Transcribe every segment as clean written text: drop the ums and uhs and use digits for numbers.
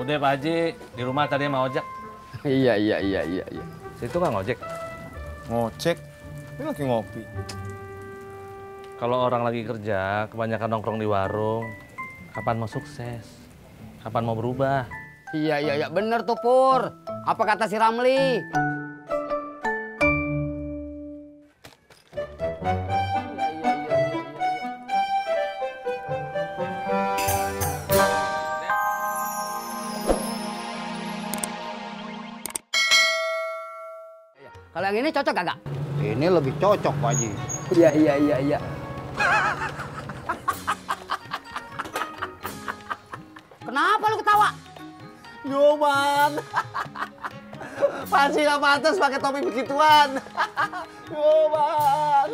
Udah Pak Haji, di rumah tadi mau ojek. Iya. Situ nggak ngojek. Ngocek? Ini lagi ngopi. Kalau orang lagi kerja, kebanyakan nongkrong di warung, kapan mau sukses? Kapan mau berubah? Iya, bener tuh Pur. Apa kata si Ramli? Kalau yang ini cocok kagak? Ini lebih cocok, Pak Haji. Iya. Kenapa lu ketawa? Yoman. Pasti nggak pantas pakai topi begituan. Yoman.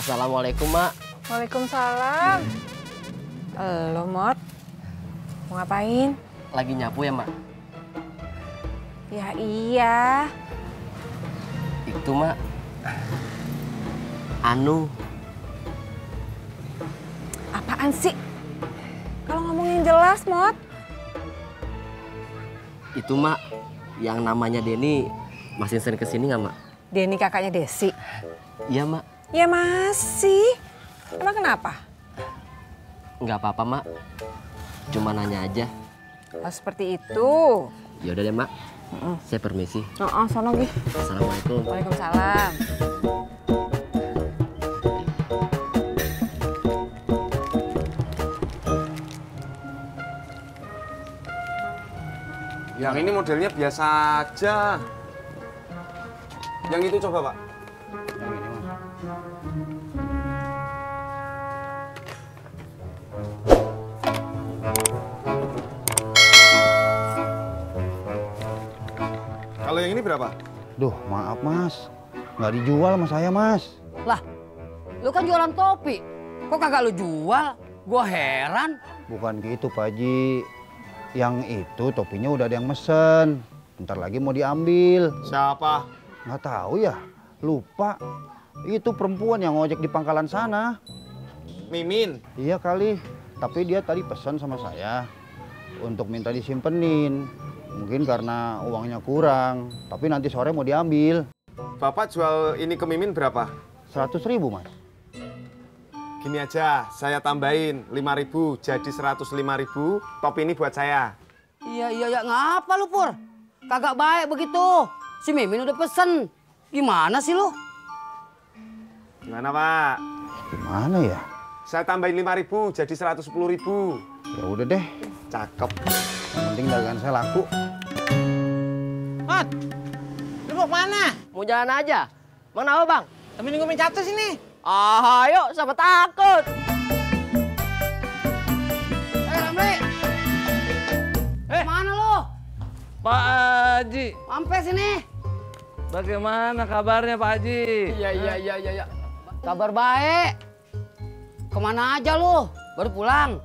Assalamualaikum, Mak. Waalaikumsalam. Lo, Mot. Mau ngapain? Lagi nyapu ya, Mak? Ya iya. Itu, Mak. Anu. Apaan sih? Kalau ngomong yang jelas, Mot. Itu, Mak. Yang namanya Denny masih sering kesini nggak, Mak? Denny kakaknya Desi. Iya, Mak. Ya masih. Emang kenapa? Nggak apa-apa, Mak. Cuma nanya aja. Oh, seperti itu. Ya udah deh, Mak. Saya permisi. Sono Gi. Assalamualaikum. Waalaikumsalam. Yang ini modelnya biasa aja. Yang itu coba, Pak. Yang ini, Mas. Kalau yang ini berapa? Duh, maaf, Mas. Nggak dijual sama saya, Mas. Lah, lu kan jualan topi. Kok kagak lu jual? Gua heran. Bukan gitu, Pak Haji. Yang itu topinya udah ada yang mesen. Bentar lagi mau diambil. Siapa? Nggak tahu ya, lupa. Itu perempuan yang ngojek di pangkalan sana. Mimin. Iya kali, tapi dia tadi pesan sama saya untuk minta disimpenin. Mungkin karena uangnya kurang, tapi nanti sore mau diambil. Bapak jual ini ke Mimin berapa? 100.000, Mas. Gini aja, saya tambahin 5.000 jadi 105.000. Topi ini buat saya. Iya, ngapa lu, Pur? Kagak baik begitu. Si Mimin udah pesen. Gimana sih lu? Gimana, Pak? Gimana ya? Saya tambahin 5.000 jadi 110.000. Ya udah deh, Cakep. yang penting dagangan saya laku. Mat, lu mau kemana? Mau jalan aja. Mana apa, Bang? Temenin gue main catur sini. Ayo, siapa takut? Ramli. Mana lu? Pak Haji, Sampai sini. bagaimana kabarnya Pak Haji? Iya. Kabar baik. Kemana aja lu? Baru pulang.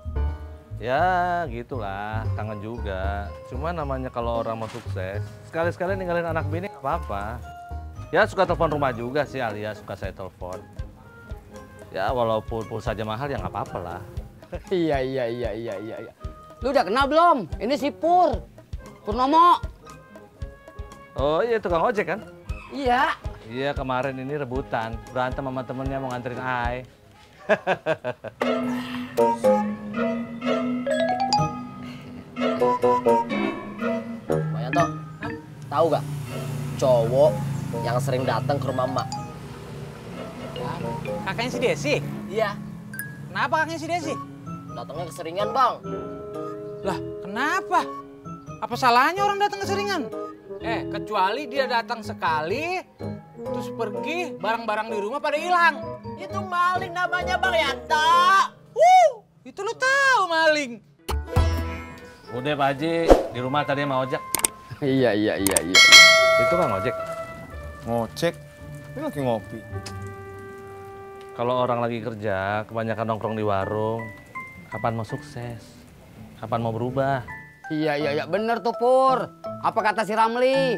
Ya gitulah, kangen juga. Cuma namanya kalau orang mau sukses, sekali-sekali ninggalin anak bini nggak apa-apa. Ya suka telepon rumah juga sih alias suka saya telepon. Ya walaupun pulsanya mahal ya nggak apa-apa lah. Iya. Lu udah kenal belum? Ini si Purnomo. Oh iya tukang ojek kan? Iya. Iya kemarin ini rebutan, berantem sama temennya mau nganterin Ai. Pak Yanto, tahu gak cowok yang sering datang ke rumah emak? Kakaknya si Desi? Iya, Kenapa kakaknya si Desi? datangnya keseringan, Bang. Lah, kenapa? Apa salahnya orang datang keseringan? Kecuali dia datang sekali, terus pergi, barang-barang di rumah pada hilang. Itu maling namanya, Bang Yanto. Itu lu tahu maling. Udah Pak Haji, di rumah tadi mau ojek. Iya. Itu nggak ngojek. Ngocek? Ini lagi ngopi. Kalau orang lagi kerja, kebanyakan nongkrong di warung, kapan mau sukses? Kapan mau berubah? Iya, bener tuh Pur. Apa kata si Ramli?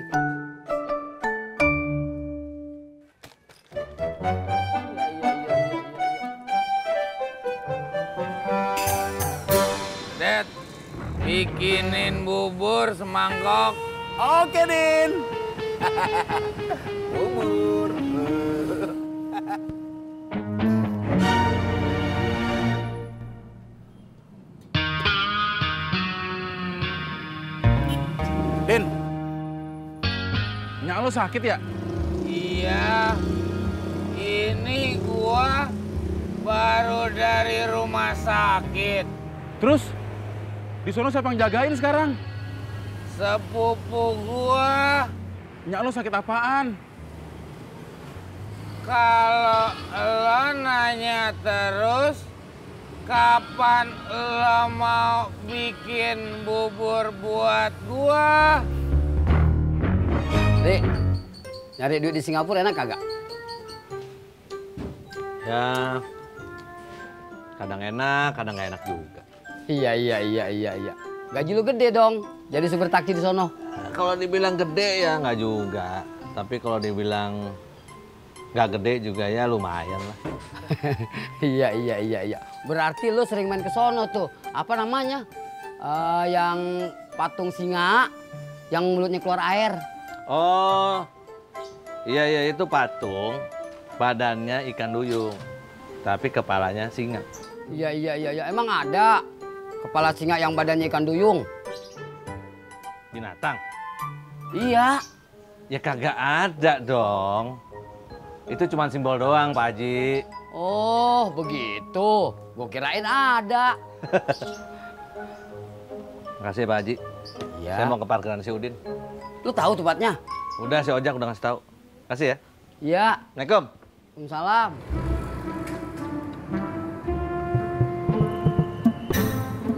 Det, bikinin bubur semangkok. Oke, Din. Bubur. Din, nyak lo sakit ya? Iya, ini gua baru dari rumah sakit. Terus, di sono siapa yang jagain sekarang? Sepupu gua. Nyak lo sakit apaan? Kalau lo nanya terus, kapan lo mau bikin bubur buat gua? Dek, nyari duit di Singapura enak kagak? Ya, kadang enak, kadang nggak enak juga. Iya. Gaji lu gede dong, jadi supir taksi di sono. Kalau dibilang gede ya nggak juga. Tapi kalau dibilang nggak gede juga ya lumayan lah. Iya. Berarti lu sering main ke sono tuh. Apa namanya? Yang patung singa, yang mulutnya keluar air. Oh, iya itu patung. Badannya ikan duyung, tapi kepalanya singa. Iya. Emang ada kepala singa yang badannya ikan duyung? Binatang? Iya. Ya kagak ada dong. Itu cuma simbol doang, Pak Haji. Oh, begitu. Gua kirain ada. Makasih Pak Haji. Iya. Saya mau ke parkiran si Udin. Lu tahu tempatnya? Udah si Ojak udah ngasih tahu. Kasih ya. Iya. Assalamualaikum. Waalaikumsalam.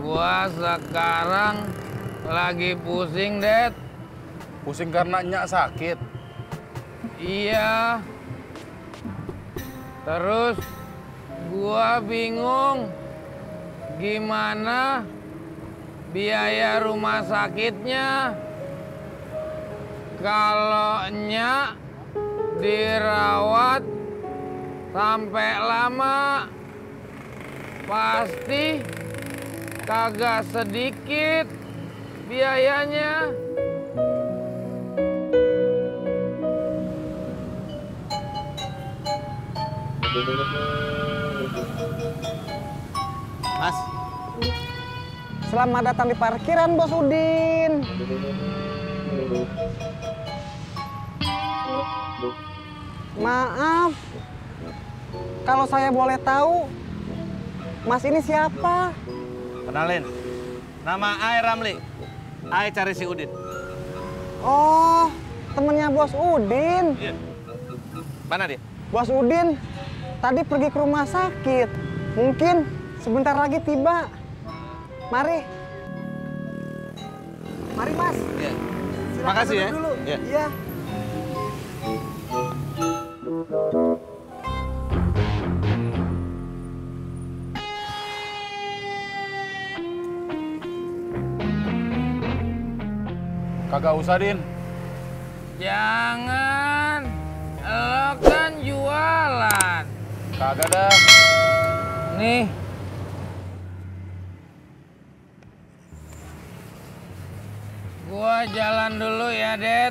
Gua sekarang lagi pusing, Det. Pusing karena nyak sakit. Iya. Terus gua bingung gimana biaya rumah sakitnya. Kalau nyak dirawat sampai lama pasti kagak sedikit biayanya. Mas, Selamat datang di parkiran, Bos Udin. Maaf, kalau saya boleh tahu, Mas ini siapa? Kenalin. Nama Ai Ramli. Ai cari si Udin. Oh, temennya Bos Udin. Iya. Mana dia? Bos Udin tadi pergi ke rumah sakit. Mungkin sebentar lagi tiba. Mari. Mari, Mas. Iya. Silakan Makasih ya. duduk dulu. Iya. Iya. Kagak usah, Din. Jangan, lo kan jualan. Kagak dah. Nih. Gua jalan dulu ya, Det.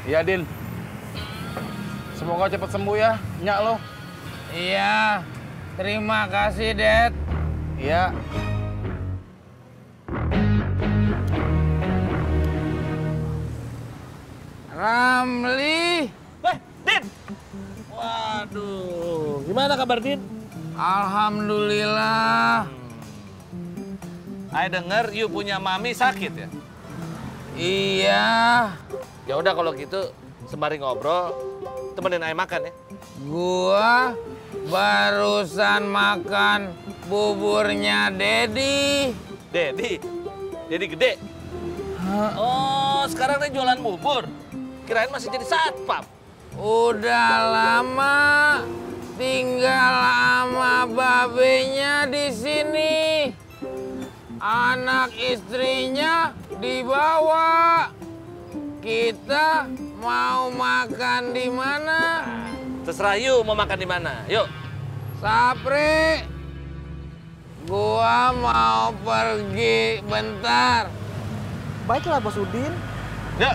Iya, Din. Semoga cepat sembuh ya, nyak lo. Iya, terima kasih, Det. Iya. Ramli. Din. Waduh, gimana kabar Din? Alhamdulillah. Ai denger you punya mami sakit ya? Iya. Ya udah kalau gitu sembari ngobrol temenin Ai makan ya. Gua barusan makan buburnya Dedi. Dedi gede. Oh, sekarang dia jualan bubur. Kirain masih jadi satpam. Udah lama tinggal sama babenya di sini. Anak istrinya dibawa. Kita mau makan di mana? Terserah you mau makan di mana. Yuk. Sapri. Gua mau pergi bentar. Baiklah Bos Udin. Ya.